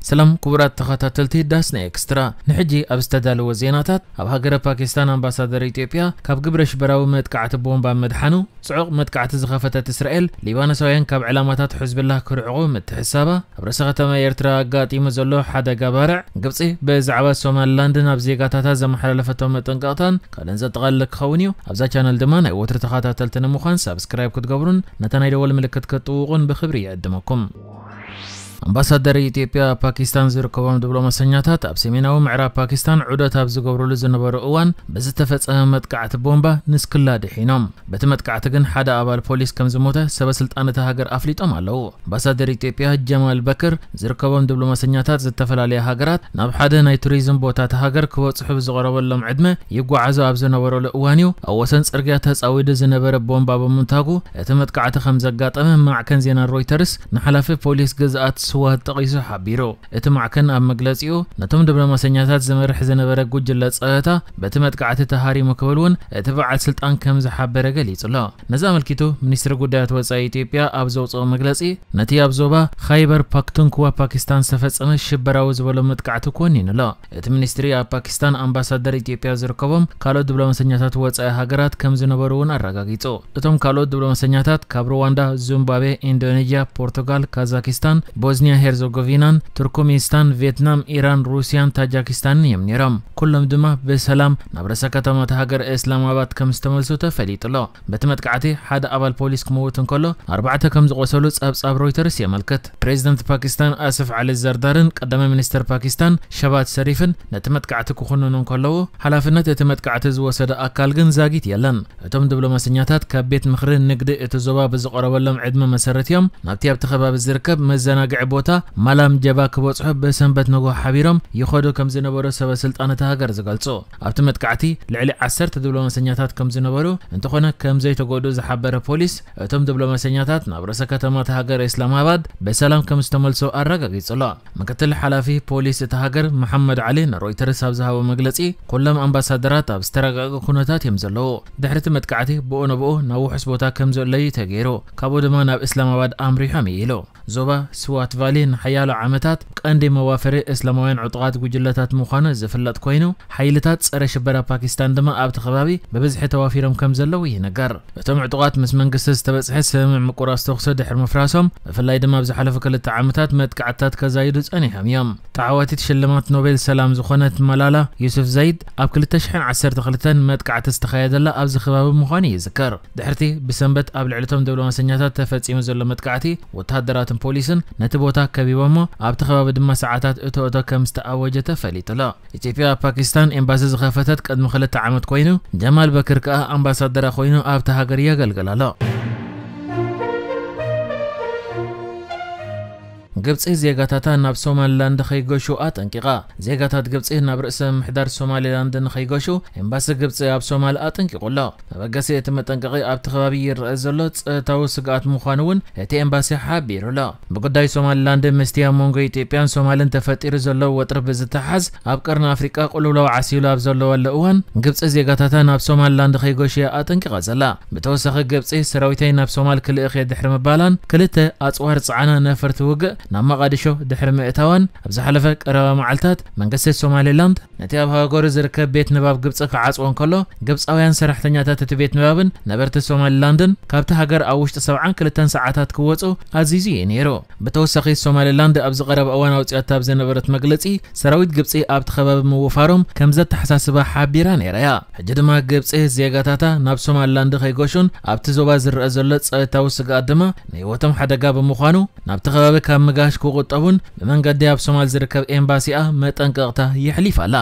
ሰላም ክቡራት ተኸታተልቲ ዳስና ኤክስትራ፣ ንሕጂ ኣብ ዝተዳለወ ዜናታት፣ ኣብ ሃገረ ፓኪስታን ኣምባሳደር ኢትዮጵያ ካብ ግብረ ሽበራዊ መጥቃዕቲ ቦምባ ምድሓኑ፣ ጽዑቕ መጥቃዕቲ ዝኸፈተት እስራኤል፣ ሊባኖሳውያን ካብ ዕላማታት ሕዝብላህ ክርዕቑ ምትሕሳባ፣ ኣብ ርእሰ ከተማ ኤርትራ ኣጋጢሙ ዘሎ ሓደጋ ባርዕ፣ ግብጺ ብዛዕባ ሶማሊላንድ ናብ ዜጋታታ ዘመሓላለፈቶ መጠንቀቕታን ካልእን ዘጠቓልል ክኸውን እዩ። ኣብዛ ቻነል ድማ ናይ ወትሩ ተኸታተልቲ ንምዃን ሳብስክራይብ ክትገብሩን ነታ ናይ ደወል ምልክት ክትጥውቑን ብኽብሪ ይዕድመኩም። ኣምባሳደር ኢትዮጵያ ኣብ ፓኪስታን ዝርከቦም ዲፕሎማሰኛታት ኣብ ሰሜናዊ ምዕራብ ፓኪስታን ዑደት ኣብ ዝገብሩሉ ዝነበሩ እዋን ብዝተፈጸመ መጥቃዕቲ ቦምባ ንስክላ ድሒኖም። በቲ መጥቃዕቲ ግን ሓደ ኣባል ፖሊስ ከም ዝሞተ ሰበ ስልጣን እታ ሃገር ኣፍሊጦም ኣለዉ። ኣምባሳደር ኢትዮጵያ ጀማል በክር ዝርከቦም ዲፕሎማሰኛታት ዝተፈላለያ ሃገራት ናብ ሓደ ናይ ቱሪዝም ቦታ እታ ሃገር ክበጽሑ ብዝቐረበሎም ዕድመ ይጓዓዙ ኣብ ዝነበረሉ እዋን እዩ ኣብ ወሰን ጽርግያ ተጻዊዱ ዝነበረ ቦምባ ብምንታጉ እቲ መጥቃዕቲ ከም ዘጋጠመ ማዕከን ዜና ሮይተርስ ንሓላፊ ፖሊስ ግዝኣት ስዋት ጠቒሱ ሓቢሩ። እቲ ማዕከን ኣብ መግለጺኡ፣ ነቶም ዲፕሎማሰኛታት ዝመርሕ ዝነበረ ጉጅለ ጸጥታ በቲ መጥቃዕቲ ተሃሪሙ ክብል እውን እቲ በዓል ስልጣን ከም ዝሓበረ ገሊጹ ኣሎ። ነዚ ኣመልኪቱ ሚኒስትሪ ጉዳያት ወጻኢ ኢትዮጵያ ኣብ ዘውጽኦ መግለጺ፣ ነቲ ኣብ ዞባ ኻይበር ፓክቱንክዋ ፓኪስታን ዝተፈጸመ ሽበራዊ ዝበሎ መጥቃዕቲ ኮኒኑ ኣሎ። እቲ ሚኒስትሪ ኣብ ፓኪስታን ኣምባሳደር ኢትዮጵያ ዝርከቦም ካልኦት ዲፕሎማሰኛታት ወጻኢ ሃገራት ከም ዝነበሩ እውን ኣረጋጊጹ። እቶም ካልኦት ዲፕሎማሰኛታት ካብ ሩዋንዳ፣ ዚምባብዌ፣ ኢንዶኔዥያ፣ ፖርቱጋል፣ ካዛኪስታን፣ ቦዝኒያ ሄርዘጎቪናን ቱርኩሚስታን፣ ቪየትናም፣ ኢራን፣ ሩስያን ታጃኪስታንን እዮም ነይሮም። ኩሎም ድማ ብሰላም ናብ ርእሰ ከተማ እታ ሃገር እስላማባድ ከም ዝተመልሱ ተፈሊጡ ኣሎ። በቲ መጥቃዕቲ ሓደ ኣባል ፖሊስ ክመውት እንከሎ ኣርባዕተ ከም ዝቖሰሉ ጸብጻብ ሮይተርስ የመልክት። ፕሬዚደንት ፓኪስታን ኣስፍ ዓሊ ዘርዳርን ቀዳማይ ሚኒስተር ፓኪስታን ሸባዝ ሸሪፍን ነቲ መጥቃዕቲ ክኹንኑ እንከለዉ፣ ሓላፍነት እቲ መጥቃዕቲ ዝወሰደ ኣካል ግን ዛጊት የለን። እቶም ዲፕሎማሰኛታት ካብ ቤት ምኽሪ ንግዲ እቲ ዞባ ብዝቐረበሎም ዕድመ መሰረት እዮም ናብቲ ኣብቲ ከባቢ ዝርከብ መዘናግዒ ቦታ ማላም ጀባ ክበጽሑ ብሰንበት ንግሆ ሓቢሮም ይኸዱ ከም ዝነበሩ ሰበ ስልጣን እታ ሃገር ዝገልጹ። ኣብቲ መጥቃዕቲ ልዕሊ ዓሰርተ ዲፕሎማሰኛታት ከም ዝነበሩ፣ እንተኾነ ከም ዘይተጎድኡ ዝሓበረ ፖሊስ፣ እቶም ዲፕሎማሰኛታት ናብ ርእሰ ከተማ እታ ሃገር እስላማባድ ብሰላም ከም ዝተመልሱ ኣረጋጊጹ ኣሎ። ምክትል ሓላፊ ፖሊስ እታ ሃገር መሓመድ ዓሊ ንሮይተርስ ኣብ ዝሃቦ መግለጺ፣ ኩሎም ኣምባሳደራት ኣብ ዝተረጋግአ ኩነታት እዮም ዘለዉ። ድሕሪ እቲ መጥቃዕቲ ብኡ ንብኡ ናብ ውሑስ ቦታ ከም ዝእለዩ ተገይሩ፣ ካብኡ ድማ ናብ እስላማባድ ኣምሪሖም እዩ ኢሉ። ዞባ ስዋት ቫሊ ንሓያሎ ዓመታት ቀንዲ መዋፈሪ እስላማውያን ዕጡቓት ጉጅለታት ምዃኑ ዝፍለጥ ኮይኑ፣ ሓይልታት ጸረ ሽበራ ፓኪስታን ድማ ኣብቲ ከባቢ ብብዝሒ ተዋፊሮም ከም ዘለዉ ይንገር። እቶም ዕጡቓት ምስ መንግስቲ ዝተበጽሐ ስምምዕ ምቁራጽ ተኹሲ ድሕሪ ምፍራሶም፣ ብፍላይ ድማ ኣብ ዝሓለፉ ክልተ ዓመታት መጥቃዕትታት ከዛይዱ ጸኒሖም እዮም። ተዓዋቲት ሽልማት ኖቤል ሰላም ዝኾነት ማላላ ዩሱፍ ዘይድ ኣብ ክልተ ሽሕን ዓሰርተ ክልተን መጥቃዕቲ ዝተኻየደላ ኣብዚ ከባቢ ምዃኑ ይዝከር። ድሕርቲ ብሰንበት ኣብ ልዕሊ እቶም ዲፕሎማሰኛታት ተፈጺሙ ዘሎ መጥቃዕቲ፣ ወተሃደራትን ፖሊስን ነቲ ቦታ ከቢቦሞ፣ ኣብቲ ከባቢ ድማ ሰዓታት እቶ እቶ ከም ዝተኣወጀ ተፈሊጡ ኣሎ። ኢትዮጵያ ኣብ ፓኪስታን ኤምባሲ ዝኸፈተት ቅድሚ ክልተ ዓመት ኮይኑ፣ ጀማል በክር ከኣ ኣምባሳደራ ኮይኑ ኣብታ ሃገር የገልግል ኣሎ። ግብጺ ዜጋታታ ናብ ሶማሊላንድ ከይገሹ ኣጠንቂቓ። ዜጋታት ግብጺ ናብ ርእሰ ምምሕዳር ሶማሊላንድ ንኸይገሹ ኤምባሲ ግብጺ ኣብ ሶማል ኣጠንቂቑ ኣሎ። መበገሲ እቲ መጠንቀቒ ኣብቲ ከባቢ ይረአ ዘሎ ጸጥታዊ ስግኣት ምዃኑ እውን እቲ ኤምባሲ ሓቢሩ ኣሎ። ብጉዳይ ሶማሊላንድ ምስቲ ኣብ መንጎ ኢትዮጵያን ሶማልን ተፈጢሩ ዘሎ ወጥሪ ብዝተሓዝ ኣብ ቀርኒ ኣፍሪቃ ቅልውላው ዓሲሉ ኣብ ዘለወሉ እዋን ግብጺ ዜጋታታ ናብ ሶማሊላንድ ከይገሹ እያ ኣጠንቂቓ ዘላ። ብተወሳኺ ግብጺ ሰራዊተይ ናብ ሶማል ክልእኽ እየ ድሕሪ ምባላን ክልተ ኣጽዋር ዝጸዓና ነፈርቲ ውግእ ናብ መቓዲሾ ድሕሪ ምእታዋን ኣብ ዝሓለፈ ቀረባ መዓልታት መንግስቲ ሶማሊላንድ ነቲ ኣብ ሃገሩ ዝርከብ ቤት ንባብ ግብጺ ክዓጽዎ እንከሎ፣ ግብጻውያን ሰራሕተኛታት እቲ ቤት ንባብን ነበርቲ ሶማሊላንድን ካብቲ ሃገር ኣብ ውሽጢ ሰብዓን ክልተን ሰዓታት ክወጹ ኣዚዙ እዩ ነይሩ። ብተወሳኺ ሶማሊላንድ ኣብዚ ቀረባ እዋን ኣውጺኣታ ኣብ ዝነበረት መግለጺ፣ ሰራዊት ግብጺ ኣብቲ ከባቢ ምውፋሮም ከም ዘተሓሳስባ ሓቢራ ነይራ እያ። ሕጂ ድማ ግብጺ ዜጋታታ ናብ ሶማሊላንድ ከይገሹን ኣብቲ ዞባ ዝረአ ዘሎ ጸጥታዊ ስግኣት ድማ ንህይወቶም ሓደጋ ብምዃኑ ናብቲ ከባቢ ካብ ምጋሽ ክቑጠቡን ብመንገዲ ኣብ ሶማል ዝርከብ ኤምባሲኣ መጠንቀቕታ የሕሊፋ ኣላ።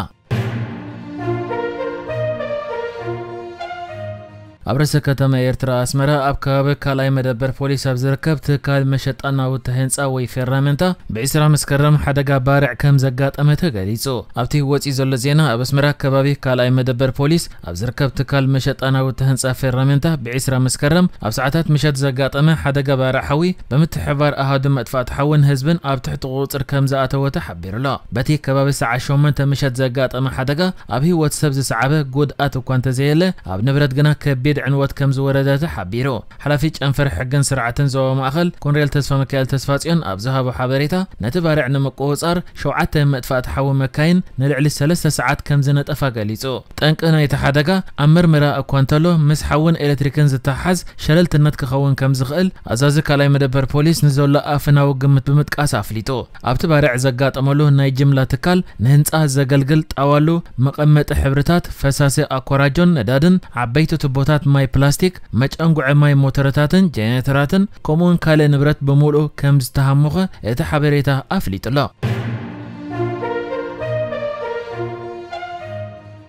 ኣብ ርእሰ ከተማ ኤርትራ ኣስመራ ኣብ ከባቢ ካልኣይ መደበር ፖሊስ ኣብ ዝርከብ ትካል መሸጣ ናውቲ ህንጻ ወይ ፌራመንታ ብዒስራ መስከረም ሓደጋ ባርዕ ከም ዘጋጠመ ተገሊጹ። ኣብቲ ወጺኡ ዘሎ ዜና ኣብ ኣስመራ ከባቢ ካልኣይ መደበር ፖሊስ ኣብ ዝርከብ ትካል መሸጣ ናውቲ ህንጻ ፌራመንታ ብዒስራ መስከረም ኣብ ሰዓታት ምሸት ዘጋጠመ ሓደጋ ባርዕ ሓዊ ብምትሕብባር ኣሃዱ መጥፋእቲ ሓውን ህዝብን ኣብ ትሕቲ ቁጽር ከም ዝኣተወ ተሓቢሩ ኣሎ። በቲ ከባቢ ሰዓት ሸሞንተ ምሸት ዘጋጠመ ሓደጋ ኣብ ህይወት ሰብ ዝሰዓበ ጉድኣት እኳ እንተዘየለ ኣብ ንብረት ግና ከቢድ ዕንወት ከም ዝወረደ ተሓቢሩ። ሓላፊ ጨንፈር ሕግን ስርዓትን ዞባ ማእኸል ኮንሬል ተስፋ ሚካኤል ተስፋጽዮን ኣብ ዝሃቦ ሓበሬታ፣ ነቲ ባርዕ ንምቁጽጻር ሸውዓተ መጥፋእቲ ሓዊ መካይን ንልዕሊ ሰለስተ ሰዓት ከም ዝነጠፋ ገሊጹ። ጠንቂ ናይቲ ሓደጋ ኣብ ምርመራ እኳ እንተሎ፣ ምስ ሓውን ኤሌክትሪክን ዝተሓሓዝ ሸለልትነት ክኸውን ከም ዝኽእል ኣዛዚ ካልኣይ መደበር ፖሊስ ንዘሎ ኣፈናዊ ግምት ብምጥቃስ ኣፍሊጡ። ኣብቲ ባርዕ ዘጋጠመሉ ናይ ጅምላ ትካል ንህንጻ ዘገልግል ጣዋሉ፣ መቐመጢ ሕብርታት፣ ፈሳሲ ኣኮራጆን ነዳድን፣ ዓበይቲ ቱቦታት ማይ ፕላስቲክ፣ መጨንጉዒ ማይ ሞተረታትን ጀነሬተራትን ከምኡውን ካልእ ንብረት ብምሉኡ ከም ዝተሃሙኸ እቲ ሓበሬታ ኣፍሊጡ ኣሎ።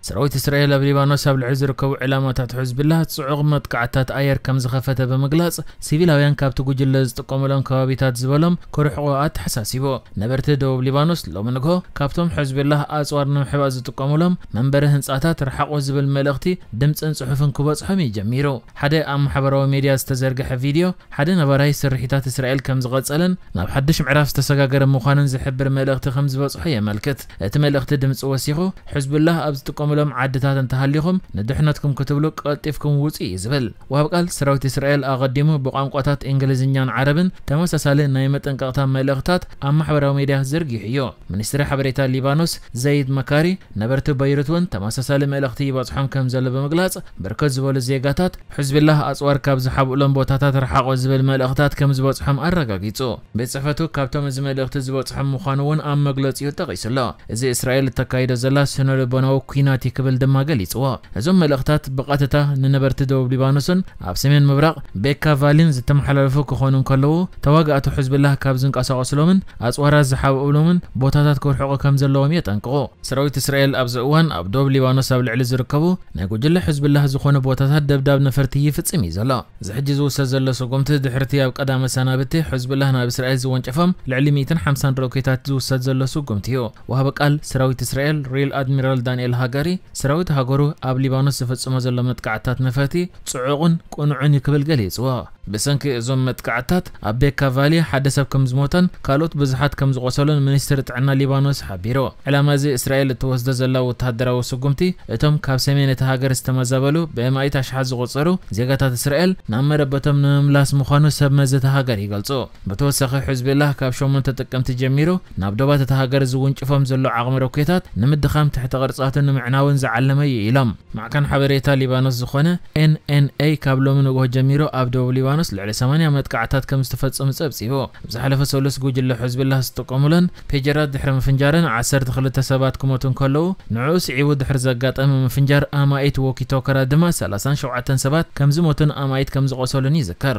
ሰራዊት እስራኤል ኣብ ሊባኖስ ኣብ ልዕሊ ዝርከቡ ዕላማታት ሕዝብላህ ጽዑቕ መጥቃዕታት ኣየር ከም ዝኸፈተ ብምግላጽ፣ ሲቪላውያን ካብቲ ጉጅለ ዝጥቀመሎም ከባቢታት ዝበሎም ክርሕቑ ኣተሓሳሲቡ። ነበርቲ ደቡብ ሊባኖስ ሎሚ ንግሆ ካብቶም ሕዝብላህ ኣጽዋር ንምሕባእ ዝጥቀሙሎም መንበሪ ህንጻታት ርሓቑ ዝብል መልእኽቲ ድምጽን ጽሑፍን ክበጽሖም እዩ ጀሚሩ። ሓደ ኣብ ማሕበራዊ ሜድያ ዝተዘርግሐ ቪድዮ፣ ሓደ ነባራይ ስርሒታት እስራኤል ከም ዝቐጸለን ናብ ሓድሽ ምዕራፍ ዝተሰጋገረ ምዃንን ዝሕብር መልእኽቲ ከም ዝበጽሖ የመልክት። እቲ መልእኽቲ ድምጺ ወሲኹ፣ ሕዝቡላህ ኣብ ዝጥቀሙሎም ዓድታት እንተሃሊኹም፣ ንድሕነትኩም ክትብሉ ቀልጢፍኩም ውጹ እዩ ዝብል። ወሃብ ቃል ሰራዊት እስራኤል ኣቐዲሙ ብቋንቋታት እንግሊዝኛን ዓረብን ተመሳሳሊ ናይ መጠንቀቕታ መልእኽታት ኣብ ማሕበራዊ ሜድያ ዘርጊሑ እዩ። ሚኒስትሪ ሓበሬታ ሊባኖስ ዘይድ መካሪ፣ ነበርቲ በይሩት እውን ተመሳሳሊ መልእኽቲ ይበጽሖም ከም ዘሎ ብምግላጽ፣ ብርክት ዝበሉ ዜጋታት ሕዝብላህ ኣጽዋር ካብ ዝሓብኡሎም ቦታታት ርሓቑ ዝብል መልእኽታት ከም ዝበጽሖም ኣረጋጊጹ። ቤት ጽሕፈቱ ካብቶም እዚ መልእኽቲ ዝበጽሖም ምዃኑ እውን ኣብ መግለጺኡ ጠቒሱ ኣሎ። እዚ እስራኤል እተካይዶ ዘላ ስነ ልቦናዊ ኲናት እዩ ክብል ድማ ገሊጽዎ። እዞም መልእኽታት ብቐጥታ ንነበርቲ ደቡብ ሊባኖስን ኣብ ሰሜን ምብራቕ ቤካ ቫሊን ዝተመሓላለፉ ክኾኑ እንከለዉ፣ ተዋጋእቲ ሕዝብላህ ካብ ዝንቀሳቐስሎምን ኣጽዋራት ዝሓብኡሎምን ቦታታት ክርሕቑ ከም ዘለዎም የጠንቅቑ። ሰራዊት እስራኤል ኣብዚ እዋን ኣብ ደቡብ ሊባኖስ ኣብ ልዕሊ ዝርከቡ ናይ ጉጅለ ሕዝብላህ ዝኾኑ ቦታታት ደብዳብ ነፈርቲ ይፍጽም እዩ ዘሎ። እዚ ሕጂ ዝውሰድ ዘሎ ስጉምቲ ድሕርቲ ኣብ ቀዳመ ሰናብቲ ሕዝብላህ ናብ እስራኤል ዝወንጨፎም ልዕሊ ሚእትን ሓምሳን ሮኬታት ዝውሰድ ዘሎ ስጉምቲ እዩ። ወሃቢ ቃል ሰራዊት እስራኤል ሪል ኣድሚራል ዳንኤል ሃጋሪ፣ ሰራዊት ሃገሩ ኣብ ሊባኖስ ዝፍጽሞ ዘሎ መጥቃዕታት ነፈርቲ ጽዑቕን ቅኑዕን እዩ ክብል ገሊጽዎ። ብሰንኪ እዞም መጥቃዕታት ኣብ ቤካ ቫሊ ሓደ ሰብ ከም ዝሞተን ካልኦት ብዙሓት ከም ዝቖሰሉን ሚኒስትሪ ጥዕና ሊባኖስ ሓቢሩ። ዕላማ እዚ እስራኤል እትወስዶ ዘላ ወተሃደራዊ ስጉምቲ፣ እቶም ካብ ሰሜን እቲ ሃገር ዝተመዛበሉ ብኣማኢት ኣሽሓት ዝቑጸሩ ዜጋታት እስራኤል ናብ መረበቶም ንምምላስ ምዃኑ ሰብ መዚ እታ ሃገር ይገልጹ። ብተወሳኺ፣ ሕዝብላህ ካብ ሸሞንተ ጥቅምቲ ጀሚሩ ናብ ዶባት እታ ሃገር ዝውንጭፎም ዘሎ ዓቕሚ ሮኬታት ንምድኻም ትሕተ ቅርጻቱ ንምዕናውን ዝዓለመ እዩ ኢሎም። ማዕከን ሓበሬታ ሊባኖስ ዝኾነ ኤን ኤን ኤ ካብ ሎሚ ንግሆ ጀሚሩ ኣብ ደቡብ ሊባኖስ ልዕሊ ሰማንያ መጥቃዕታት ከም ዝተፈጸሙ ጸብጺቡ። ኣብ ዝሓለፈ ሰሉስ ጉጅለ ሕዝብላህ ዝጥቀሙለን ፔጀራት ድሕሪ ምፍንጃረን ዓሰርተ ክልተ ሰባት ክሞቱ እንከለዉ፣ ንዕኡ ስዒቡ ድሕሪ ዘጋጠመ ምፍንጃር ኣማኢት ዎኪቶከራት ድማ ሰላሳን ሸውዓተን ሰባት ከም ዝሞቱን ኣማኢት ከም ዝቖሰሉን ይዝከር።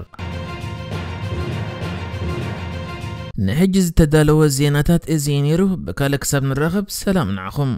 ንሕጂ ዝተዳለወ ዜናታት እዚ እዩ ነይሩ። ብካልእ ክሳብ ንራኸብ፣ ሰላም ንዓኹም።